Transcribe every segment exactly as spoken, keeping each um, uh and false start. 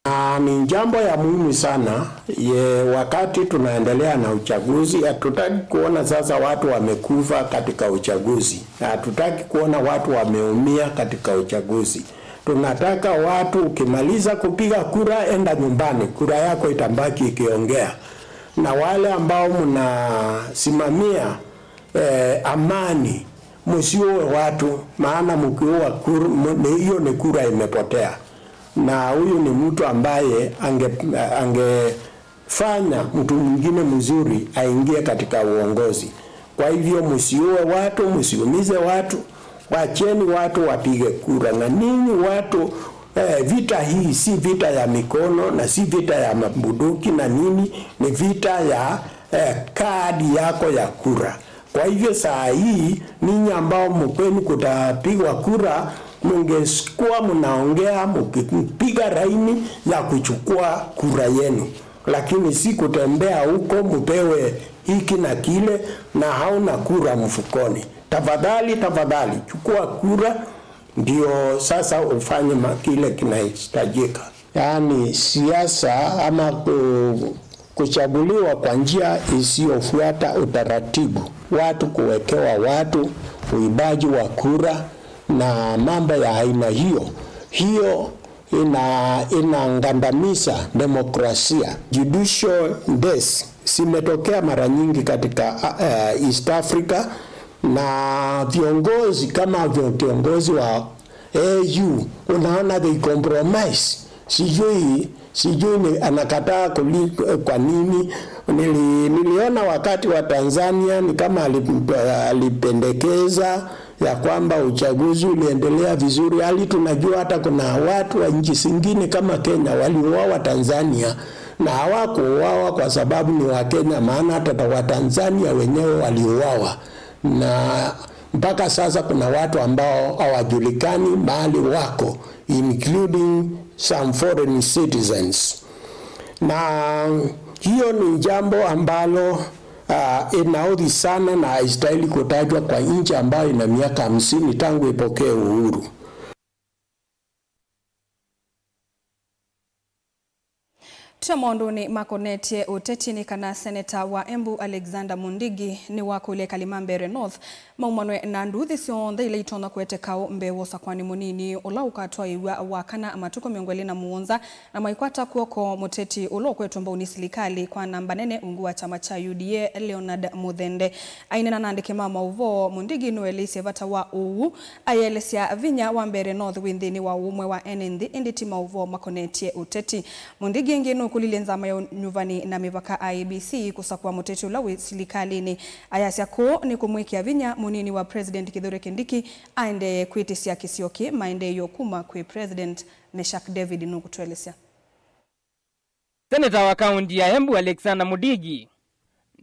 Na ni jambo ya muhimu sana, ye, wakati tunaendelea na uchaguzi, hatutaki kuona sasa watu wamekufa katika uchaguzi. Hatutaki kuona watu wameumia katika uchaguzi. Tunataka watu, ukimaliza kupiga kura, enda nyumbani, kura yako itabaki ikiongea. Na wale ambao mnasimamia, eh, amani, msiue watu, maana mkiua kur-, mu-, ni, hiyo ni kura imepotea. Na huyu ni mtu ambaye ange-, angefanya mtu mwingine mzuri aingie katika uongozi. Kwa hivyo msiue watu, msiumize watu, wacheni watu wapige kura. Na ninyi watu, eh, vita hii si vita ya mikono na si vita ya mabunduki na nini, ni vita ya, eh, kadi yako ya kura. Kwa hivyo saa hii, ninyi ambao mkwenu kutapigwa kura, mungekuwa mnaongea mkipiga raini ya kuchukua kura yenu, lakini si kutembea huko mupewe hiki na kile na hauna kura mfukoni. Tafadhali, tafadhali, chukua kura, ndio sasa ufanye ma-, kile kinahitajika. Yaani siasa ama ku-, kuchaguliwa kwa njia isiyofuata utaratibu, watu kuwekewa watu, uibaji wa kura na mambo ya aina hiyo, hiyo ina-, inangandamiza demokrasia. Judicial deaths zimetokea mara nyingi katika, eh, East Africa, na viongozi kama vyo-, kiongozi wa A U, unaona they compromise. Sijui, sijui ni anakataa kuli-, kwa nini. Nili-, niliona wakati wa Tanzania ni kama alip-, alipendekeza ya kwamba uchaguzi uliendelea vizuri, hali tunajua hata kuna watu wa nchi zingine kama Kenya waliuawa Tanzania, na hawakuuawa kwa sababu ni wa Kenya, maana hata ta-, wa Tanzania wenyewe waliuawa, na mpaka sasa kuna watu ambao hawajulikani mahali wako, including some foreign citizens. Na hiyo ni jambo ambalo, ah, inaudhi sana na haistahili kutajwa kwa nchi ambayo ina miaka hamsini tangu ipokee uhuru. Tũtw'e maũndũnĩ makonetye ũteti, nĩ kana seneta wa Embu Alexander Mundigi nĩwakũlya ekali ma Mbeere North maumanwe na nduthi syonthe ila itonya kũete kaũ mbee wa ũsakũani mũnini ũla ũkatwaĩw'a wakana matukũ mĩongo ĩlĩ na mũonza, na maikwata kw'oko mũteti ũla ũkwetwe mbau nĩ silikalĩ kwa namba nene ungu wa kyama kya U D A, Leonard Muthende. Aineena na andĩki ma maũvoo, Mundigi nĩwaelesye vata wa ũu, ayĩelesya vinya wa Mbeere North wĩ nthĩnĩ wa ũmwe wa ene nthĩ, ĩndĩ ti maũvoo makonetye ũteti. Mundigi ĩngĩ nũkũlilye nzama ya ũnyuvani na mĩvaka, I E B C, kũsakũa mũteti ũla wĩ silikalĩnĩ. Ayasya kũũ nĩ kũmwĩkĩa vinya mũnini wa President Kithure Kindiki aendee kwĩtĩsya kĩsio kĩ maendeeo kuma kwĩ President. Meshack David nũkũtũelesya. Seneta wa kaunti ya Embu Alexander Mudigi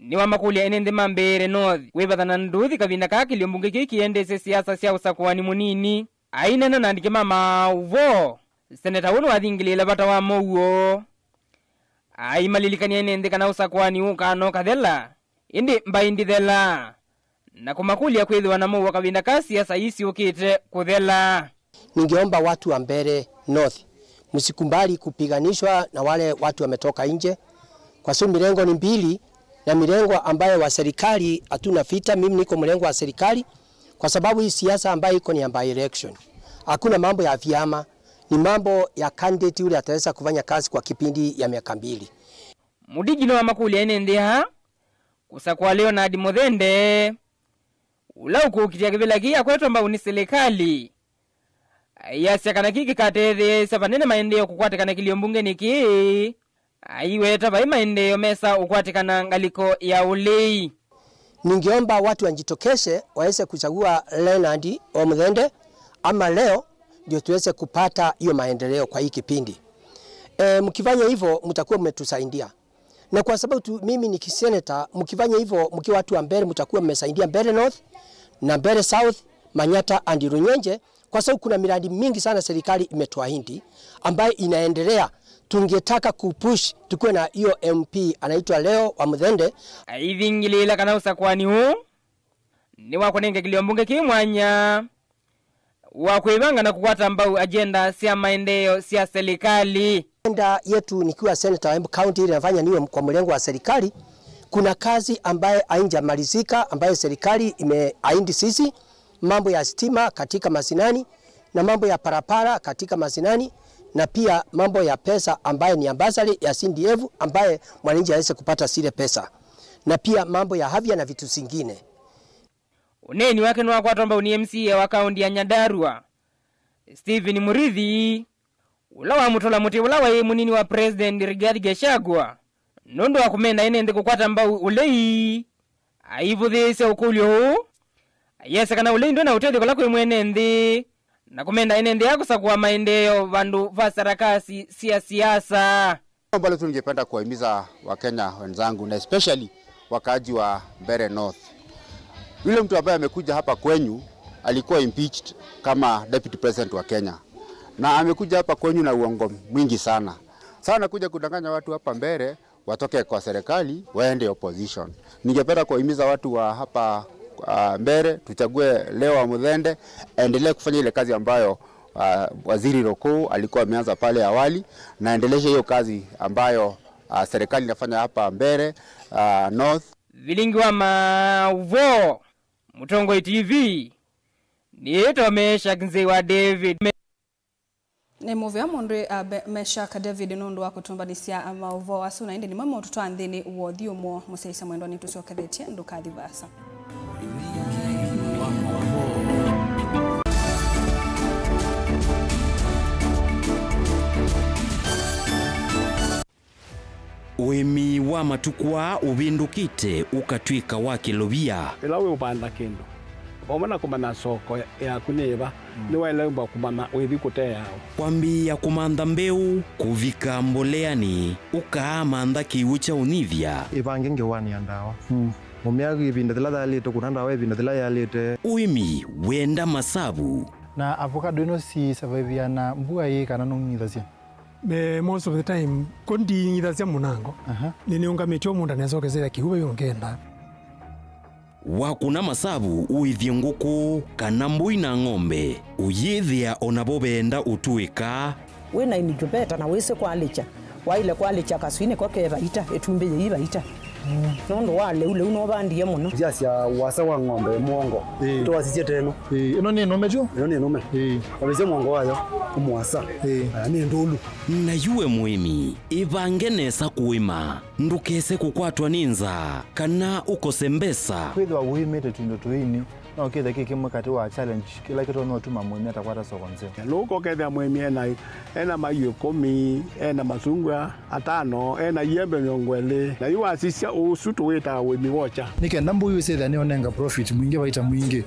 nĩwamakũlya ene nthĩ ma Mbeere North kwĩvatha na nduthi kavinda kaa kĩlio mbunge kĩu kĩendesye siasa sya ũsakũani mũnini. Aineena na andĩki ma maũvoo, seneta ũũ nĩwathingĩlĩĩla vata wa mũuo. Aimalilikany'a ene nthĩ kana ũsakũani ũkanoka thela, ĩndĩ mbaĩ ndithela, na kũmakũlya kwĩthĩwa na mũuo kavinda ka siasa ii syũkĩte kũthela. Ningeomba watu wa Mbeere North, msikubali kupiganishwa na wale watu wametoka nje, kwa sababu mirengo ni mbili, na mirengo ambayo wa serikali hatuna vita. Mimi niko mrengo wa serikali, kwa sababu hii siasa ambayo iko ni ya by-election. Hakuna mambo ya vyama, ni mambo ya candidate yule ataweza kufanya kazi kwa kipindi ya miaka mbili. Mudigi nĩwamakũlya ene nthĩ aa kũsakũa Leonard Muthende, ũla ũkũkitĩa kĩvĩla kĩĩ akwetwe mbau nĩ silikalĩ. Aiasya kana kĩĩ kĩkatetheesya vanene maendeeo kũkwatĩkana kĩlio mbungenĩ kĩĩ, aiweta vai maendeeo mesa ũkwatĩkana ngalĩko ya ũlei. Ningeomba watu wajitokeze waweze kuchagua Leonard wa Muthende ama leo, ndio tuweze kupata hiyo maendeleo kwa hii kipindi. E, mkifanya hivyo mtakuwa mmetusaidia. Na kwa sababu tu, mimi ni kiseneta, mkifanya hivyo mkiwa watu wa Mbeere, mtakuwa mmesaidia Mbeere North na Mbeere South, Manyata and Runyenje, kwa sababu kuna miradi mingi sana serikali imetuahidi ambayo inaendelea. Tungetaka kupush tukuwe na hiyo M P anaitwa Leo wa Muthende. Aivingĩlĩĩla kana ũsakũani ũũ nĩwakũnenge kĩlio mbunge kĩ mwanya wa kwĩvanga na kũkwata mbau agenda sya maendeeo sya silikalĩ. Ajenda yetu nikiwa senator wa Embu County ile nafanya niwe kwa mlengo wa serikali, kuna kazi ambaye haijamalizika ambaye serikali imeahidi sisi, mambo ya stima katika mashinani na mambo ya barabara katika mashinani na pia mambo ya pesa ambaye ni ya bursary ya C D F ambaye mwananchi aweze kupata zile pesa na pia mambo ya afya na vitu zingine. Ũneeni wake nĩwakwatwa mbau nĩ M C A wa kaũnti ya Nyandarua, Stephen Murithi, ũla wamũtũla mũtĩ ũla waĩ mũnini wa President Rigathi Gachagua nũndũ wa kũmenda ene nthĩ kũkwata mbau ũlei. Aivũthĩĩsya ũkũlyo ũũ, ayĩasya kana ũlei ndwĩ na ũtethyo kũla kwĩ mwene nthĩ, na kũmenda ene nthĩ aa kũsakũa maendeeo vandũ va sarakasi sya siasa. Ambalo tu ningependa kuwahimiza Wakenya wenzangu na especially wakaaji wa Mbeere North. Yule mtu ambaye amekuja hapa kwenyu alikuwa impeached kama deputy president wa Kenya. Na amekuja hapa kwenyu na uongo mwingi sana. Sasa anakuja kudanganya watu hapa Mbeere watoke kwa serikali waende opposition. Ningependa kuwahimiza watu wa hapa, ah, Mbeere, tuchague Leah Wamuthende, aendelee kufanya ile kazi ambayo, ah, Waziri Roko alikuwa ameanza pale awali, na aendeleshe hiyo kazi ambayo, ah, serikali inafanya hapa Mbeere, ah, North. Vilingi wa maũvoo, Mũtongoi T V, nĩĩtwa Meshack Nzei wa David. Nĩ mũvea mũndũ, uh, Be-, Meshack David nũndũ wa kũtũmbanĩsya, uh, maũvoo asu, na ĩndĩ nĩmo maũtũtwaa nthĩnĩ wa ũthyũmũo. Mũsyaĩĩsya mwendwa, nĩtũsyokeretye ndũkathi vaasa. Ũĩmi wa matukũ aa ũvĩndũkĩte ũkatw'ĩka wa kĩlovia. Ĩla wĩũvanda kĩndũ, vamwe na kũmanya soko yaku nĩ ĩva, nĩwaĩle kũmanya wĩthi kũteawa. Kwambĩĩa kũmantha mbeũ, kũvika mboleanĩ, ũkaamantha kĩw'ũ kya ũnyivya. Ĩvange ngewanĩ ya ndawa. Mũmĩa ĩvinda yĩla yaĩlĩte, kũna ndawa ĩvinda yĩla yaĩlĩte. Ũĩmi wenda masavu. Na avocado ĩno si survive na mbua ĩĩ kana nũng'ithasya? Me, most of the time, ko nding'ithasya mũnango. Aha. Nĩnĩũngamĩtye o mũndũ nesa ũkesethya kĩw'ũ vai ũngenda. Wakũna masavu ũĩthye ngũkũ kana mbũi na ng'ombe, ũyĩthĩa o navo veenda ũtũĩka. Wĩ na incubator na wĩsĩ kwalĩkya, waĩle kwalĩkya kaswinĩ ko ke vaita, ĩtumbĩ yĩi vaita. Nũndũ wa lĩu, lĩu nũvandie mũno. Nzĩa sya wasa wa ng'ombe mũongo. Ĩĩ. Twasisye teno. Ĩĩ, ĩno nĩ nũme tyo? Ĩno nĩ nũme. Ĩĩ. Wavĩsya mũongo wayo, ũmwasa. Ĩĩ. Aya nĩ ndũlu. Na yu we mũĩmi, ĩvange nesa kũĩma. Ndũkese kũkwatwa nĩ nzaa kana ũkose mbesa. Kwĩthĩwa ũĩmĩte tũindo tũini, no kĩthe kĩ kĩmwe katĩ wa challenge kĩla kĩtonya ũtuma mũĩmi atakwata soko nzeo. Nũka ũkethĩa mũĩmi ena, ena maiũ ĩkũmi, ena masungwa atano, ena iembe mĩongo ĩlĩ, na yu wasisya ũsu tũwĩtaa ũĩmi wokya. Nĩ kenda mbũi ũsyĩthĩa nĩũnenga profit mwingĩ, vaita mwingĩ,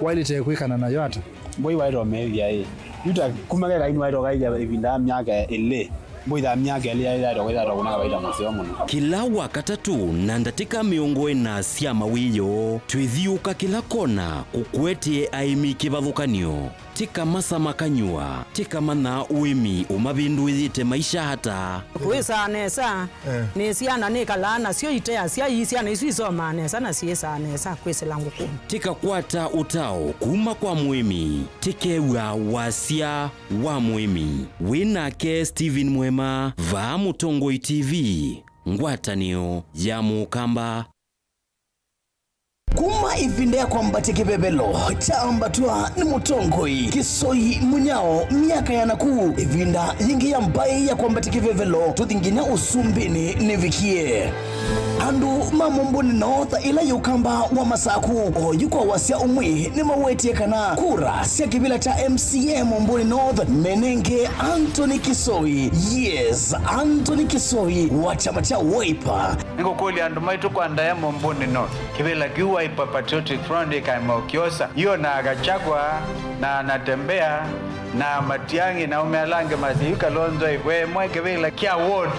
waĩlĩte kwĩkana nayo ata? Mbũi waĩtwa meethya ĩ. Yu ta kuma keka inu waĩtwa kaithya ĩvinda ya myaka ĩlĩ. Mbũi ta myaka ĩlĩ yaĩtwa kwĩthatwa kũnenga vaita mũseo mũno. Kĩla Wakatatũ na ndatĩka mĩongo ĩna sya mawĩoo, twĩthiũka kĩla kona kũkũetee aĩmi kĩvathũkany'o. Tĩka masama kanyũa, tĩka manyaa ũĩmi ũmavĩndũĩte maisha ata. Kwĩsaa nesa, eh, nĩ syana nĩkalaa nasyo ite asyai, syana isu isomaa nesa na syĩsaa nesa kwĩsĩla ngũkũnĩ. Tĩka kwata ũtao kuma kwa mũĩmi, tĩkew'a wasya wa mũĩmi. Wĩ nake Stephen Mwema, vaa Mũtongoi T V, ngwatanĩo ya Mũkamba. Kuma ĩvinda ya kwambatya kĩvevelo kyaambatwa nĩ mũtongoi Kĩsoi Mũnyao myaka ya nakũu, ĩvinda yĩngĩ ya mbaĩ ya kwambatya kĩvevelo tũthi nginya ũsumbĩnĩ nĩvikie. Andũ ma Mũmbũnĩ North, ĩla yĩ Ũkamba wa Masaku, oyu kwa wasya ũmwe nĩmawetie kana kura sya kĩvĩla kya M C A Mũmbũnĩ North menenge Anthony Kĩsoi. Yes, Anthony Kĩsoi wa kyama kya Wiper. Nĩngũkũlya andũ maitũ kwa ndaĩa Mũmbũnĩ North. Kĩvĩla kĩu Wiper Patriotic Front ĩkaema ũkyosa, yu na Gachagua, na Natembeya, na Matiang'i, na aũme ala angĩ masya yu Kalonzo ĩvwe ĩmwe kĩvĩla kya ward.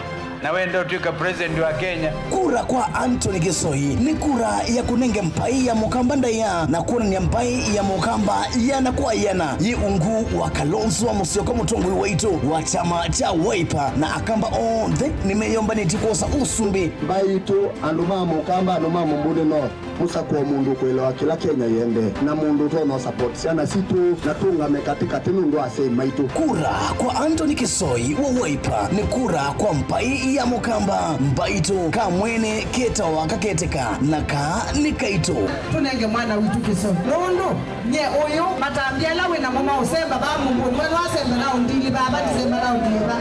Na wenda ũtw'ĩka president wa Kenya. Kura kwa Anthony Kisoi nĩ kura ya kũnenge mbaĩ ya Mũkamba ndaĩa na kwonany'a mbaĩ ya Mũkamba ĩana kwa ĩana yĩ ungu wa Kalonzo Musyoka, mũtongoi waitũ wa kyama kya Wiper, na Akamba onthe nĩmeyũmbanĩtye kwosa ũsumbĩ. Mbaĩ itũ, andũ ma Mũkamba, andũ ma Mumbuni North, mũsakũe mũndũ ũkũelewa kĩla Kenya yĩendee, na mũndũ ũtonya ũsupport syana sitũ, na tũũngame katĩkatĩ nũndũ wa asyai maitũ. Kura kwa Anthony Kisoi wa Wiper nĩ kura kwa mbaĩ ya Mũkamba. Mbaitũ, kamwene ketawa kaketeka, na kaa nĩ kaitũ. Tũnenge mwana witũ Kisoi nũndũ nye ũyũ, matambya ala wĩ namo ma ũsemba vaa Mumbuni, mwene wa semba na ũndili vaa, vaa ndisemba na ũndili vaa.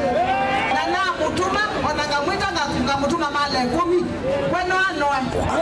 Na namũtuma, ona ngamwĩta nga-, ngamũtuma mala ĩkũmi. We no anoe.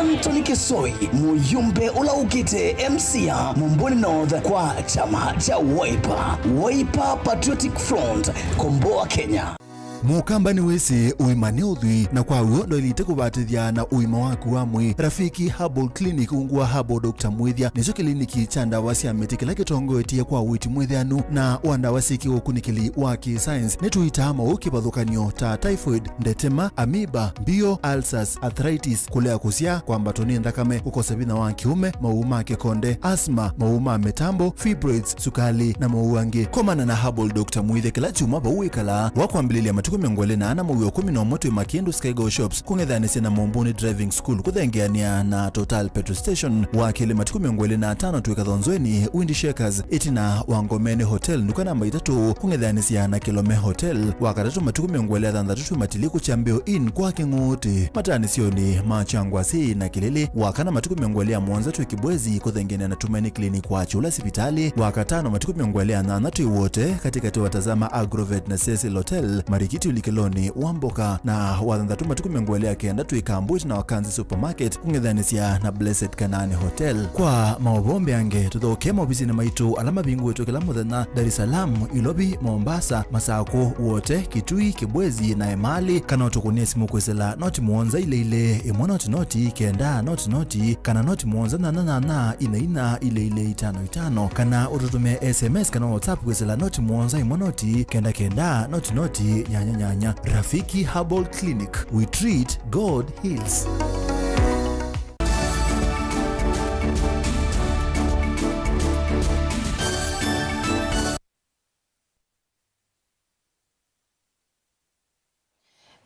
Anthony Kisoi, mũyũmbe ũla ũkĩte M C A Mumbuni North kwa kyama kya Wiper. Wiper Patriotic Front, komboa Kenya. Mũkamba nĩwĩsĩ ũima nĩ ũthwii, na kwa w'o ndwaĩlĩte kũvatĩthya na ũima waku wa mwĩĩ. Rafiki Herbal Clinic ungu wa Herbal Doctor Mwĩthya nĩkyo kĩliniki kya ndawa sya mĩtĩ kĩla kĩtongoetye kwa ũiiti mwĩtheanu na wa ndawa syĩ kĩũkunĩkĩli wa kĩ-science. Nĩtũitaa maũũ kĩvathũkany'o ta typhoid, ndetema, amoeba, mbio, ulcers, arthritis, kũlea kũsyaa, kwambatwa nĩ nthakame, kũkosa vinya wa kĩũme, maũũ ma kĩkonde, asthma, maũũ ma mĩtambo, fibroids, sukalĩ, na maũũ angĩ. Komana na Herbal Doctor Mwĩthya kĩla kyumwa vau wĩkalaa. Wa kwambĩlĩlya matukũ mĩongo ĩlĩ na ana mwei wa ĩkũmi na ũmwe twĩ Makindu Skygo Shops, kũng'ethanĩsya na Mumbuni Driving School, kũthengeanĩa na Total Petrol Station. Wa kelĩ matukũ mĩongo ĩlĩ na atano twĩ Kathonzweni, Windy Shakers, ĩtina wa Ngomeni Hotel, nduka namba itatũ, kũng'ethanĩsya na Kilome Hotel. Wa katatũ matukũ mĩongo ĩlĩ na thanthatũ twĩ Matili kũkyambĩo Inn kwa Kĩng'ũũtĩ, mataanĩsyonĩ ma Kyangwasĩ na Kĩlĩlĩ. Wa kana matukũ mĩongo ĩlĩ na mũonza twĩ Kibwezi, kũthengeanĩa na Tumaini Clinic wa Kyũla sivitalĩ. Wa katano matukũ mĩongo ĩlĩ na nyanya twĩ Wote, katĩkatĩ wa Tazama Agrovet na Cecil Hotel, marikiti ũlikĩlonĩ wa Mboka. Na wa thanthatũ matukũ mĩongo ĩlĩ na kenda twĩ Kambwit na Wakanzi Supermarket, kũng'ethanĩsya na Blessed Canaan Hotel. Kwa maũvoo mbeange, tũthokee maovisinĩ maitũ ala mavingũĩtwe kĩla mũthenya Dar es Salaam, Ilovi, Mombasa, Masakũ, Wote, Kitui, Kibwezi, na Emali, kana ũtũkũnĩe simũ kwĩsĩla noti mũonza ilĩ ilĩ, ĩmwe noti noti, kenda noti noti, kana noti mũonza nyanya nyanya, ina ina, ilĩ ilĩ, itano itano, kana ũtũtũmĩe S M S kana WhatsApp kwĩsĩla noti mũonza ĩmwe noti, kenda kenda, noti noti, nyanya nyanya. Rafiki Herbal Clinic, we treat, God heals.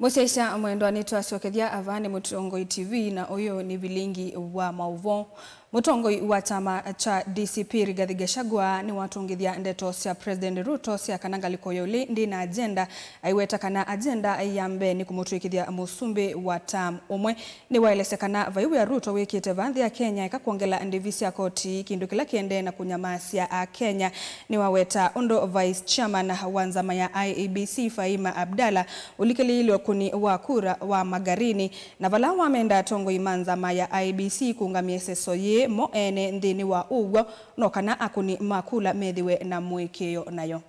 Mũsyaĩĩsya mwendwa, nĩtwasyokethya. Ava nĩ Mũtongoi T V, na ũyũ nĩ vilingi wa maũvoo. Mũtongoi wa kyama kya D C P Rigathi Gachagua nĩwatũngĩthya ndeto sya President Ruto sya kana ngalĩko ya ũlĩ ndĩ na agenda, aiweta kana agenda ya mbee nĩ kũmũtw'ĩkĩthya mũsumbĩ wa term ũmwe. Nĩwaelesya kana vai wĩa Ruto wĩkĩte vaa nthĩ ya Kenya eka kwongela ndĩvi sya koti, kĩndũ kĩla kĩendee na kũnyamasya Akenya. Nĩwaweta ũndũ Vice Chairman wa nzama ya I E B C Fahima Abdallah ũlikĩlĩĩilwe ũkũni wa kura wa Magarini, na vala wamenda atongoi ma nzama ya I E B C kũũngamya ĩseso yĩĩ mo ene nthĩnĩ wa ũw'o, no kana akũni ma kula methĩwe na mũĩkĩĩo nayo.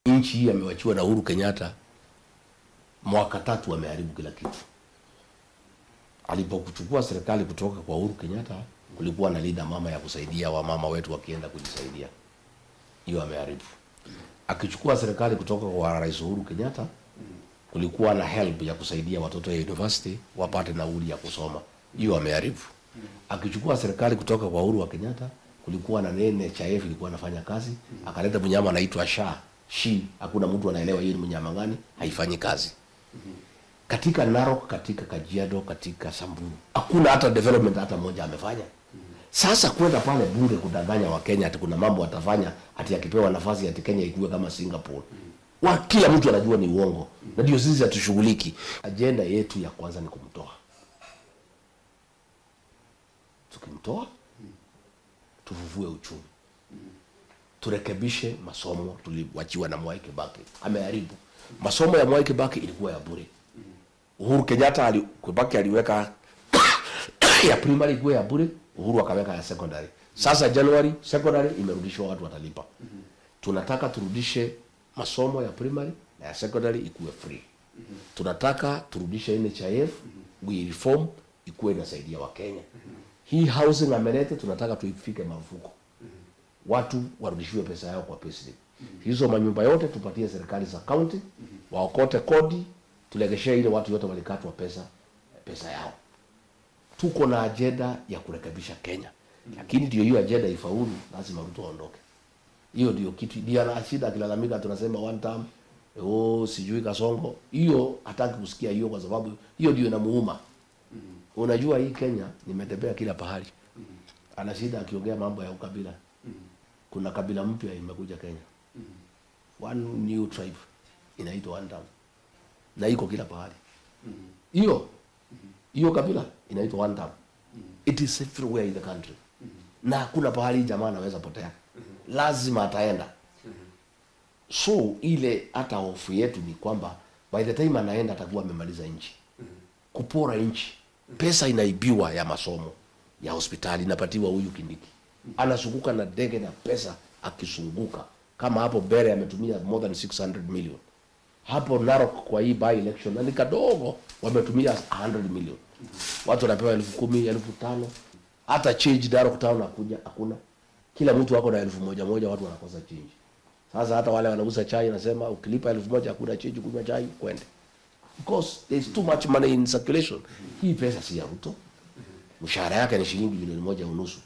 Nchi hii amewachiwa na Uhuru Kenyatta mwaka tatu, ameharibu kila kitu. Alipokuchukua serikali kutoka kwa Uhuru Kenyatta, kulikuwa na leader mama ya kusaidia wamama wetu wakienda kujisaidia. Hiyo ameharibu. Akichukua serikali kutoka kwa Rais Uhuru Kenyatta, kulikuwa na help ya kusaidia watoto ya university wapate nauli ya kusoma. Hiyo ameharibu. Akichukua serikali kutoka kwa Uhuru wa Kenyatta, kulikuwa na N H I F ilikuwa inafanya kazi, akaleta mnyama anaitwa SHA. Shi, hakuna mtu anaelewa hiyo ni mnyama gani, haifanyi kazi. Katika Narok, katika Kajiado, katika Samburu, hakuna hata development hata moja amefanya. Sasa kwenda pale bure kudanganya Wakenya ati kuna mambo atafanya, ati akipewa nafasi ati Kenya ikuwe kama Singapore. Wa, kila mtu anajua ni uongo. Na ndio sisi hatushughuliki. Agenda yetu ya kwanza ni kumtoa. Tukimtoa, tufufue uchumi. Turekebishe masomo tuliwachiwa na Mwai Kibaki. Ameharibu. Masomo ya Mwai Kibaki ilikuwa ya bure. Uhuru Kenyatta ali-, Kibaki aliweka ya primary ikuwe ya bure, Uhuru akaweka ya secondary. Sasa January, secondary imerudishiwa, watu watalipa. Tunataka turudishe masomo ya primary na ya secondary ikuwe free. Tunataka turudishe N H I F, we reform, ikuwe inasaidia Wakenya. Hii housing amelete, tunataka tuifike marufuku. Watu warudishiwe pesa yao kwa payslip. Hizo manyumba yote tupatie serikali za county, waokote kodi, Lekeshea ile watu yote walikatwa pesa, pesa yao. Tuko na ajenda ya kurekebisha Kenya. Lakini ndio hiyo ajenda ifaulu, lazima Ruto aondoke. Hiyo ndio kitu, ndio anashinda akilalamika, tunasema one term, oh, sijui Kasongo. Hiyo hataki kusikia hiyo kwa sababu hiyo ndio inamuuma. Unajua hii Kenya, nimetembea kila pahali. Anashinda akiongea mambo ya ukabila. Kuna kabila mpya imekuja Kenya. One new tribe inaitwa one term. Na iko kila pahali. Hiyo, hiyo kabila inaitwa one term. It is everywhere in the country. Na hakuna pahali jamaa anaweza potea. Lazima ataenda. So, ile hata hofu yetu ni kwamba by the time anaenda atakuwa amemaliza nchi. Kupora nchi. Pesa inaibiwa ya masomo, ya hospitali, inapatiwa huyu Kindiki. Anazunguka na ndege na pesa akizunguka. Kama hapo mbele ametumia more than six hundred million. Hapo Narok kwa hii by election, na ni kadogo, wametumia a hundred million. Watu wanapewa elfu kumi, elfu tano. Hata change Narok town hakuja, hakuna. Kila mtu ako na elfu moja moja, watu wanakosa change. Sasa hata wale wanauza chai, nasema ukilipa elfu moja hakuna change, kunywa chai, kwende. Because there is too much money in circulation. Hii pesa si ya Ruto. Mshahara yake ni shilingi milioni moja unusu.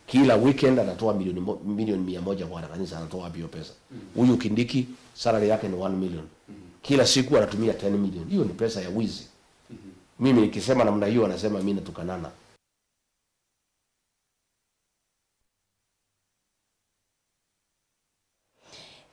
Kila weekend anatoa milioni mo-, milioni mia moja kwa kanisa, anatoa wapi hiyo pesa? Huyu Kindiki, salary yake ni one million. Kila siku anatumia ten million. Hiyo ni pesa ya wizi. Mimi nikisema namna hiyo, anasema mimi natukanana.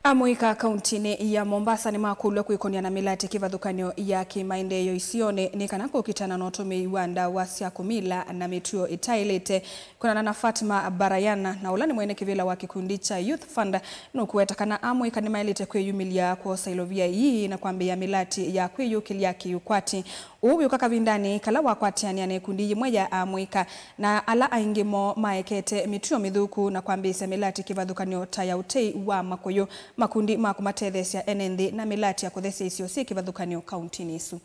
Amũika kauntinĩ ya Mombasa nĩmakũlw'a kwĩkũnĩa na mĩlatĩ kĩvathũkany'o ya kĩmaendeeo isionĩ nĩ kana kũkitana na ũtũmĩi wa ndawa sya kũmila na mĩtuo ĩtaĩlĩte. Kwĩanana na Fatma Barayana, na ũla nĩ mwene kĩvĩla wa kĩkundi kya Youth Fund, nũkũweta kana amũika nĩmaĩlĩte kwĩyumĩlya kwosa ilovia ii na kwambĩĩa mĩlatĩ ya kwĩyũkĩlya kĩũkwati. Ũu wĩũka kavindanĩ kala wakwatĩanĩa na ĩkundi yĩmwe ya amũika, na ala aingĩ moo maekete mĩtuo mĩthũku na kwambĩĩsya mĩlatĩ kĩvathũkany'o ta ya ũtei wa makũyũ, makundi ma kũmatetheesya ene nthĩ, na mĩlatĩ ya kũthesya isio syĩ kĩvathũkany'o kauntinĩ ĩsu.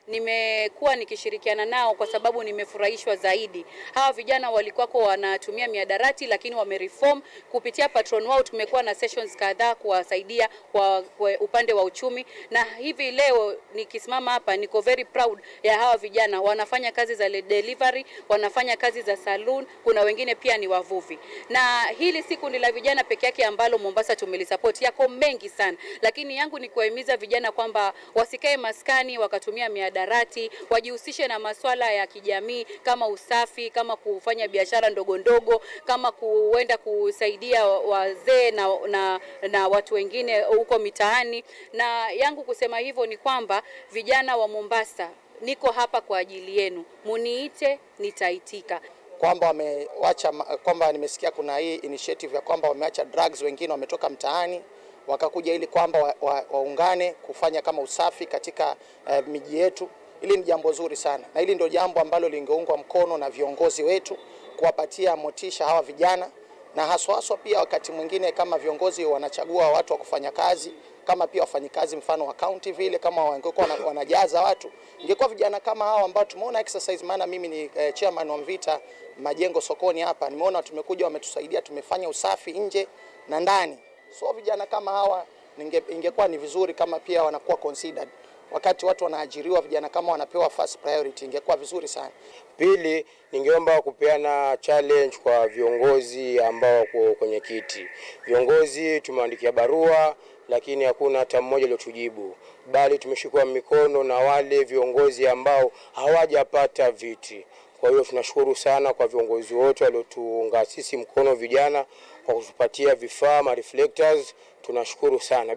Nimekuwa nikishirikiana nao kwa sababu nimefurahishwa zaidi. Hawa vijana walikuwako wanatumia miadarati, lakini wamereform. Kupitia patron wao tumekuwa na sessions kadhaa kuwasaidia kwa, kwa upande wa uchumi, na hivi leo nikisimama hapa niko very proud ya hawa vijana. Wanafanya kazi za le-, delivery, wanafanya kazi za saloon, kuna wengine pia ni wavuvi. Na hili si kundi la vijana peke yake ambalo Mombasa tumelisupport, yako mengi sana, lakini yangu ni kuwahimiza vijana kwamba wasikae maskani wakatumia miadarati, wajihusishe na maswala ya kijamii kama usafi, kama kufanya biashara ndogo ndogo, kama kuenda kusaidia wazee na, na, na watu wengine huko mitaani. Na yangu kusema hivyo ni kwamba vijana wa Mombasa, niko hapa kwa ajili yenu, muniite, nitaitika. Kwamba wamewacha ma-, kwamba nimesikia kuna hii initiative ya kwamba wameacha drugs, wengine wametoka mtaani wakakuja ili kwamba wa, wa, waungane kufanya kama usafi katika, eh, miji yetu. Hili ni jambo zuri sana, na hili ndio jambo ambalo lingeungwa mkono na viongozi wetu, kuwapatia motisha hawa vijana, na haswa haswa pia wakati mwingine kama viongozi wanachagua watu wa kufanya kazi, kama pia wafanyikazi mfano wa county vile, kama wangekuwa wana-, wanajaza watu, ingekuwa vijana kama hawa ambao tumeona exercise, maana mimi ni, eh, chairman wa Mvita Majengo sokoni hapa, nimeona tumekuja, wametusaidia, tumefanya usafi nje na ndani. So vijana kama hawa ninge-, ingekuwa ni vizuri kama pia wanakuwa considered. Wakati watu wanaajiriwa, vijana kama wanapewa first priority, ingekuwa vizuri sana. Pili, ningeomba kupeana challenge kwa viongozi ambao wako kwenye kiti. Viongozi tumewaandikia barua, lakini hakuna hata mmoja aliotujibu, bali tumeshikwa mikono na wale viongozi ambao hawajapata viti. Kwa hiyo tunashukuru sana kwa viongozi wote waliotuunga sisi mkono vijana kwa kutupatia vifaa, ma reflectors. Tunashukuru sana.